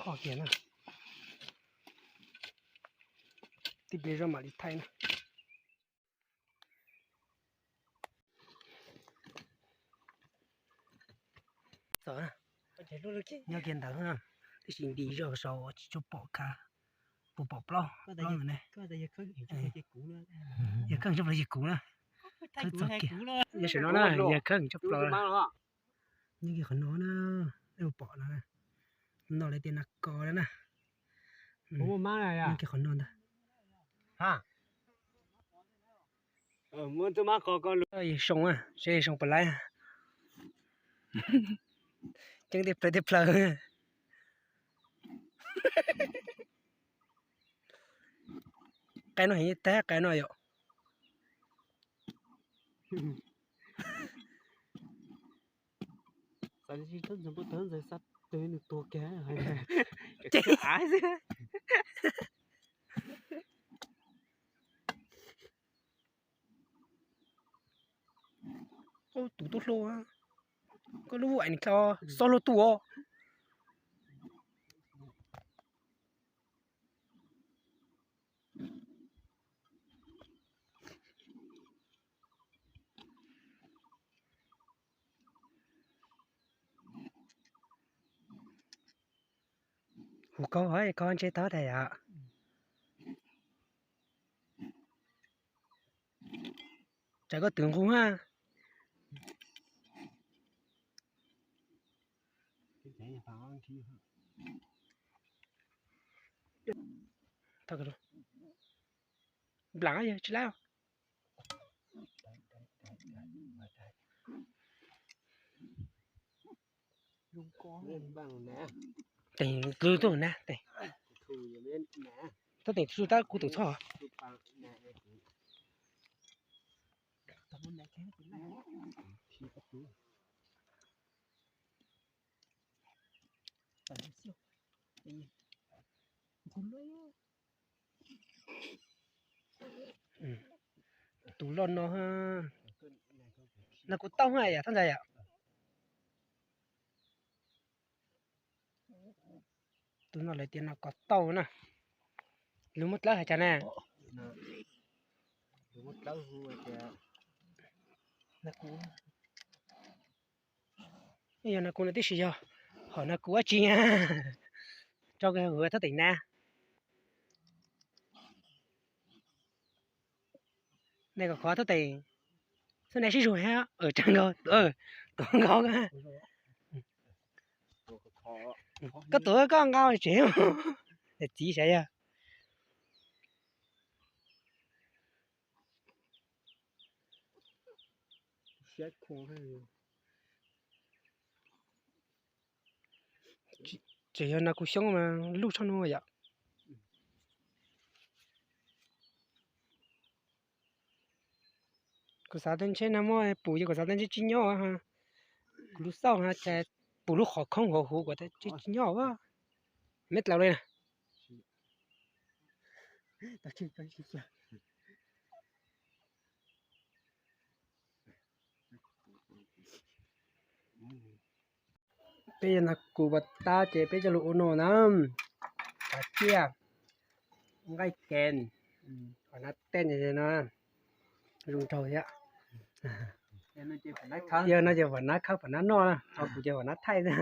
Kiag na. Tib pliag zoj mam li thaij na. Txawm, nyob kiag ntawd na, tab sis nti zog saud tsis tshua pom kiag, puas pom plaub plaub ntawd ne. Yawg Kheej tshaj plaws yawg kuv na. Khawb txog kiag, yog saum no na, yawg Kheej tshaj plaws. Nyob kiag qhov no na, nej puas pom no na, no lawv tias nas kos na na. Nyob kiag qhov no ntag. Yawg Soo, seb Soo puas laib. Ceeb tej plaws tej plaws. Qe no heev tag qe no yom. Ces av xwb. Ub, tus tub hluas, koj lub aim xob hluas tus os. Hu koj, koj ntse tau tas yom. Tsam koj twv nqug ha. Nplam yog tsis laib. Tes lub tuaj na tes. Tab tes su tab kuv tus txhob. Tus loj no, nas kos tauj ha yom, thaj ntxawm yom. Tus no lawv tias nas kos tauj na. Lus Moob Dlawb hais cas na? Yog nas kos no tib si yog hom nas kos dab tsi? Tso kiag huv thaj tes na. Nais kom khov thaj tes, xub nais sib zug thiab, tsawg nkaus, tuav nkaus. Koj tuav koj nqa tsev, txiv sav yog. Tseem yog nas kos xyoob mas luj tshaj no yom. Kuv xav tias ntshe nag hmo pum ces kuv xav tias ntshe tsis nyob, kuv lub xauj cas pum lub qhov khoob hauv huv kuv tias tsis nyob a. Meb dlaus li na. Peb yog nas kos pas tab ces peb coj lug ua no na. Pas ciaj, nqaij kees, qhov nab tej no zoo nraug thiab. Yog no ces vam nab khawb vam nab noj, ho kuv ces vam nab thaij xwb.